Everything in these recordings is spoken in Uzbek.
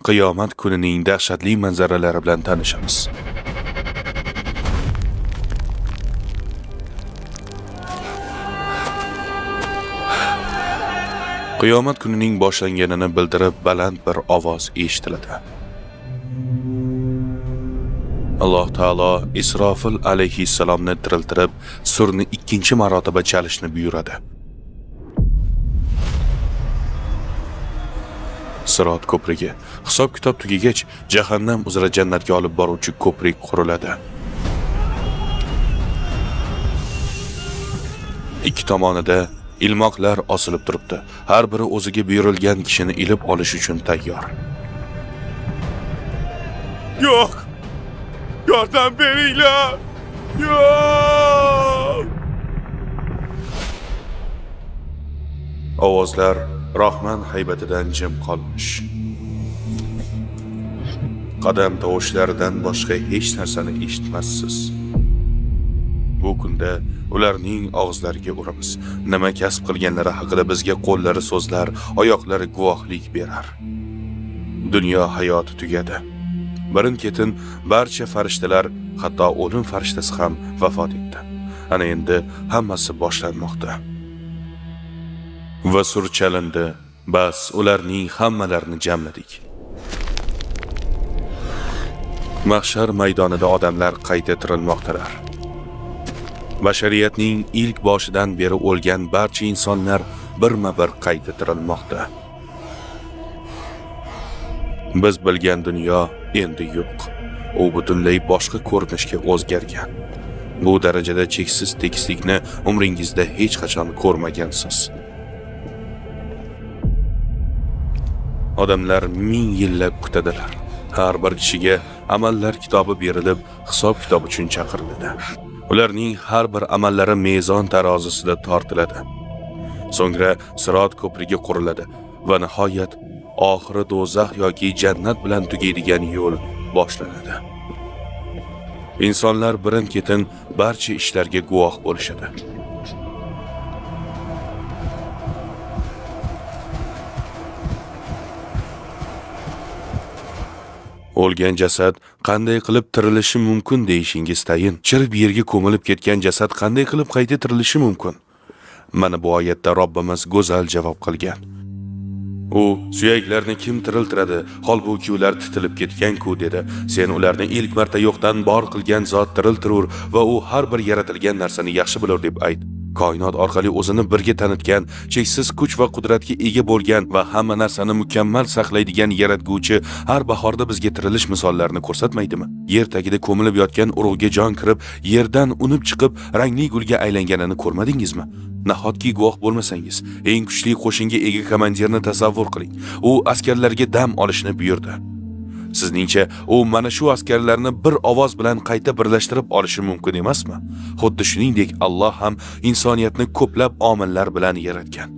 Qiyomat kunining dahshatli manzaralari bilan tanishamiz. Qiyomat kunining boshlanganini bildirib baland bir ovoz eshitiladi. Alloh taolo Isrofil alayhissalomni tiriltirib, surni ikkinchi marotaba chalishni buyuradi. Sirot ko'prigi. Hisob-kitob tugagach, jahannam uzra jannatga olib boruvchi ko'prik quriladi. Ikki tomonida ilmoqlar osilib turibdi. Har biri o'ziga buyurilgan kishini ilib olish uchun tayyor. Yo'q! Yordam beringlar! Yo'q! Ovozlar Rahman haybatidan jim qolmish. Qadam tovushlaridan boshqa hech narsani eshitmassiz. Bu kunda ularning og'izlariga uramiz. Nima kasb qilganlari haqida bizga qo'llari so'zlar, oyoqlari guvohlik berar. Dunyo hayoti tugadi. Birin-ketin barcha farishtalar, hatto o'lim farishtasi ham vafot etdi. Ana endi hammasi boshlanmoqda. Va sur chalindi. Bas ularning hammalarini jamladik. Mahshar maydonida odamlar qayta tirilmoqdalar. Bashariyatning ilk boshidan beri o'lgan barcha insonlar birma-bir qayta tirilmoqda. Biz bilgan dunyo endi yo'q. U butunlay boshqa ko'rinishga o'zgargan. Bu darajada cheksiz tekislikni umringizda hech qachon ko'rmagansiz. Odamlar ming yillab kutadilar. Har bir kishiga amallar kitobi berilib, hisob-kitob uchun chaqiriladi. Ularning har bir amallari mezon tarozisida tortiladi. So'ngra sirot ko'prigi quriladi va nihoyat oxiri do'zax yoki jannat bilan tugaydigan yo'l boshlanadi. Insonlar birin-ketin barcha ishlarga guvoh bo'lishadi. O'lgan jasad qanday qilib tirilishi mumkin deyishingiz tayin. Chirib yerga ko'milib ketgan jasad qanday qilib qayta tirilishi mumkin? Mana bu oyatda Robbimiz go'zal javob qilgan. U suyaklarni kim tiriltiradi, holbuki ular titilib ketgan-ku dedi. Sen ularni ilk marta yo'qdan bor qilgan zot tiriltirur va u har bir yaratilgan narsani yaxshi bilur deb ayt. Koinot orqali o'zini birga tanitgan, cheksiz kuch va qudratga ega bo'lgan va hamma narsani mukammal saqlaydigan yaratguvchi har bahorda bizga tirilish misollarini ko'rsatmaydimi? Yer tagida ko'milib yotgan urug'ga jon kirib, yerdan unib chiqib, rangli gulga aylanganini ko'rmadingizmi? Nahotki guvoh bo'lmasangiz, eng kuchli qo'shinga ega komandirni tasavvur qiling. U askarlarga dam olishni buyurdi. Sizningcha, u mana shu askarlarni bir ovoz bilan qayta birlashtirib olishi mumkin emasmi? Xuddi shuningdek Alloh ham insoniyatni ko'plab omillar bilan yaratgan.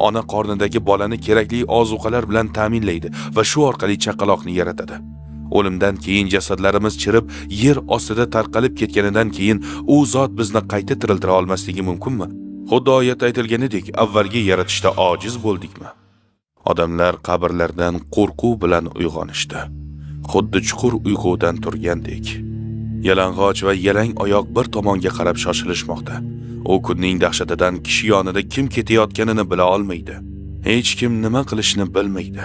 Ona qornidagi bolani kerakli ozuqalar bilan ta'minlaydi va shu orqali chaqaloqni yaratadi. O'limdan keyin jasadlarimiz chirib, yer ostida tarqalib ketganidan keyin u zot bizni qayta tiriltira olmasligi mumkinmi? Xuddi oyatda aytilganidek, avvalgi yaratishda ojiz bo'ldikmi? Odamlar qabrlardan qo'rquv bilan uyg'onishdi. Xuddi chuqur uyqudan turgandek. Yalang'och va yalang oyoq bir tomonga qarab shoshilishmoqda. U kunning dahshatidan kishi yonida kim ketayotganini bila olmaydi. Hech kim nima qilishni bilmaydi.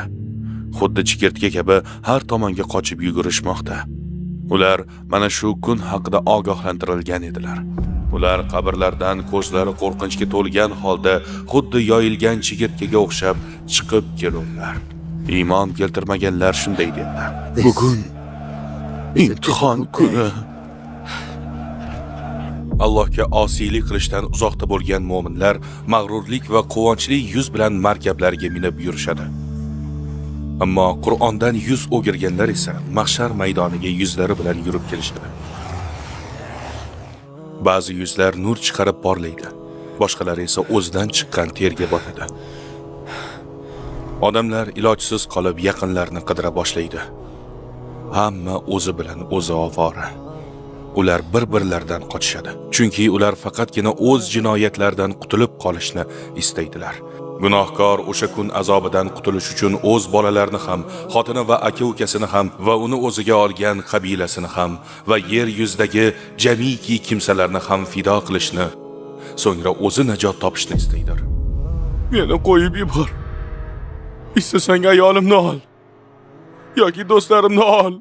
Xuddi chigirtka kabi har tomonga qochib yugurishmoqda. Ular mana shu kun haqida ogohlantirilgan edilar. Ular qabrlardan ko'zlari qo'rqinchga to'lgan holda xuddi yoyilgan chigirtkaga o'xshab chiqib kelurlar. Iymon keltirmaganlar shunday dedilar: Bugun imtihon kuni. Allohga osiylik qilishdan uzoqda bo'lgan mo'minlar mag'rurlik va quvonchli yuz bilan markablarga minib yurishadi. Ammo Qur'ondan yuz o'girganlar esa mahshar maydoniga yuzlari bilan yurib kelishadi. Ba'zi yuzlar nur chiqarib porlaydi, boshqalari esa o'zidan chiqqan terga botadi. Odamlar ilojsiz qolib yaqinlarini qidira boshlaydi. Hamma o'zi bilan o'zi ovora. Ular bir-birlaridan qochishadi, chunki ular faqatgina o'z jinoyatlaridan qutulib qolishni istaydilar. Gunohkor o'sha kun azobidan qutulish uchun o'z bolalarini ham, xotini va aka-ukasini ham va uni o'ziga olgan qabilasini ham va yer yuzidagi jamiki kimsalarni ham fido qilishni, so'ngra o'zi najot topishni istaydir. Meni qo'yib yubor. Istasang ayolimni ol yoki do'stlarimni ol.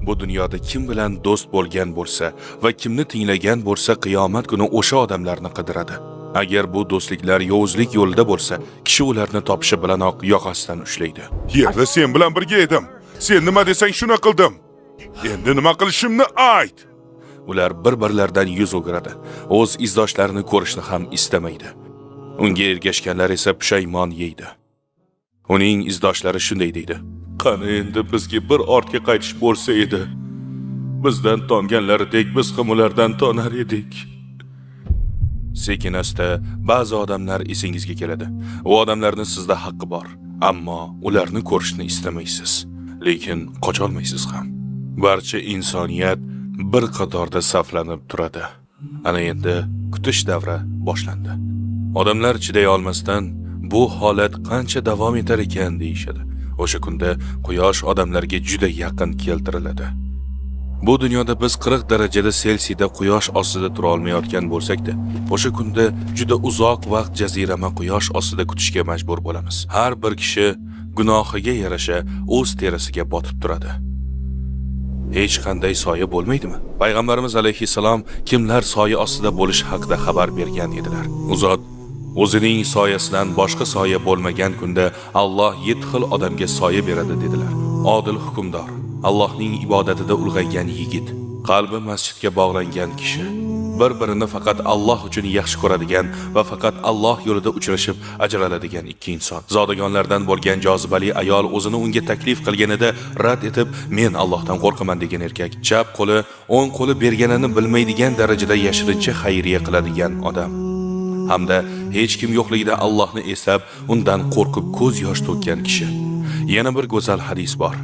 Bu dunyoda kim bilan do'st bo'lgan bo'lsa va kimni tinglagan bo'lsa, qiyomat kuni o'sha odamlarni qidiradi. Agar bu do'stliklar yovuzlik yo'lida bo'lsa, kishi ularni topishi bilanoq yoqasidan ushlaydi. Yerda sen bilan birga edim. Sen nima desang shuni qildim. Endi nima qilishimni ayt. Ular bir-birlaridan yuz o'giradi. O'z izdoshlarini ko'rishni ham istamaydi. Unga ergashganlar esa pushaymon yeydi. Uning izdoshlari shunday deydi: Qani endi bizga bir ortga qaytish bo'lsa edi. Bizdan tonganlaridek biz ham ulardan tonar edik. Sekin asta ba'zi odamlar esingizga keladi. U odamlarni sizda haqqi bor, ammo ularni ko'rishni istamaysiz. Lekin qocholmaysiz ham. Barcha insoniyat bir qatorda saflanib turadi. Ana endi kutish davri boshlandi. Odamlar chiday olmasdan bu holat qancha davom etar ekan deyishadi. O'sha kunda quyosh odamlarga juda yaqin keltiriladi. Bu dunyoda biz 40 darajada Selsiyda quyosh ostida tura olmayotgan bo'lsak-da, o'sha kunda juda uzoq vaqt jazirama quyosh ostida kutishga majbur bo'lamiz. Har bir kishi gunohiga yarasha o'z terisiga botib turadi. Hech qanday soya bo'lmaydimi? Payg'ambarimiz alayhissalom kimlar soya ostida bo'lishi haqida xabar bergan edilar. U zot o'zining soyasidan boshqa soya bo'lmagan kunda Alloh 7 xil odamga soya beradi dedilar. Odil hukmdor, Allohning ibodatida ulg'aygan yigit, qalbi masjidga bog'langan kishi, bir-birini faqat Alloh uchun yaxshi ko'radigan va faqat Alloh yo'lida uchrashib ajraladigan ikki inson. Zodagonlardan bo'lgan jozibali ayol o'zini unga taklif qilganida rad etib, men Allohdan qo'rqaman degan erkak, chap qo'li o'ng qo'li berganini bilmaydigan darajada yashirincha xayriya qiladigan odam. Hamda hech kim yo'qligida Allohni eslab, undan qo'rqib ko'z yosh to'kkan kishi. Yana bir go'zal hadis bor.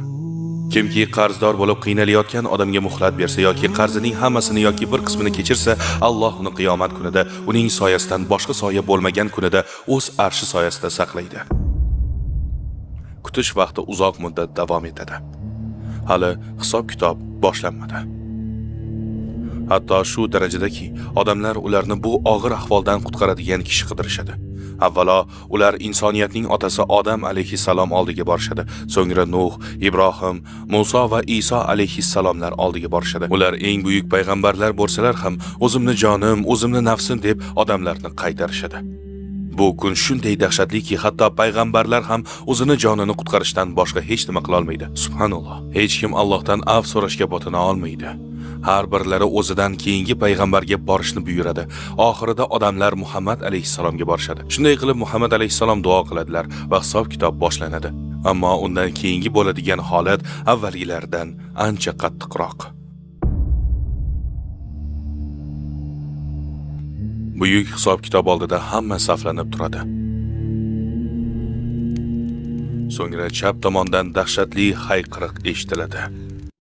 Kimki qarzdor bo'lib qiynalayotgan odamga muhlat bersa yoki qarzining hammasini yoki bir qismini kechirsa, Alloh uni qiyomat kunida uning soyasidan boshqa soya bo'lmagan kunida o'z arshi soyasida saqlaydi. Kutish vaqti uzoq muddat davom etadi. Hali hisob-kitob boshlanmadi. Hatto shu darajadaki, odamlar ularni bu og'ir ahvoldan qutqaradigan kishi qidirishadi. Avvalo ular insoniyatning otasi Odam alayhissalom oldiga borishadi. So'ngra Nuh, Ibrohim, Muso va Iso alayhissalomlar oldiga borishadi. Ular eng buyuk payg'ambarlar bo'lsalar ham, o'zimni jonim, o'zimni nafsim deb odamlarni qaytarishadi. Bu kun shunday dahshatliki, hatto payg'ambarlar ham o'zini jonini qutqarishdan boshqa hech nima qila olmaydi. Subhanalloh. Hech kim Allohdan afv so'rashga botina olmaydi. Har birlari o'zidan keyingi payg'ambarga borishni buyuradi. Oxirida odamlar Muhammad alayhissalomga borishadi. Shunday qilib Muhammad alayhissalom duo qiladilar va hisob-kitob boshlanadi. Ammo undan keyingi bo'ladigan holat avvalgilardan ancha qattiqroq. Buyuk hisob-kitob oldida hamma saflanib turadi. So'ngra chap tomondan dahshatli hayqiriq eshitiladi.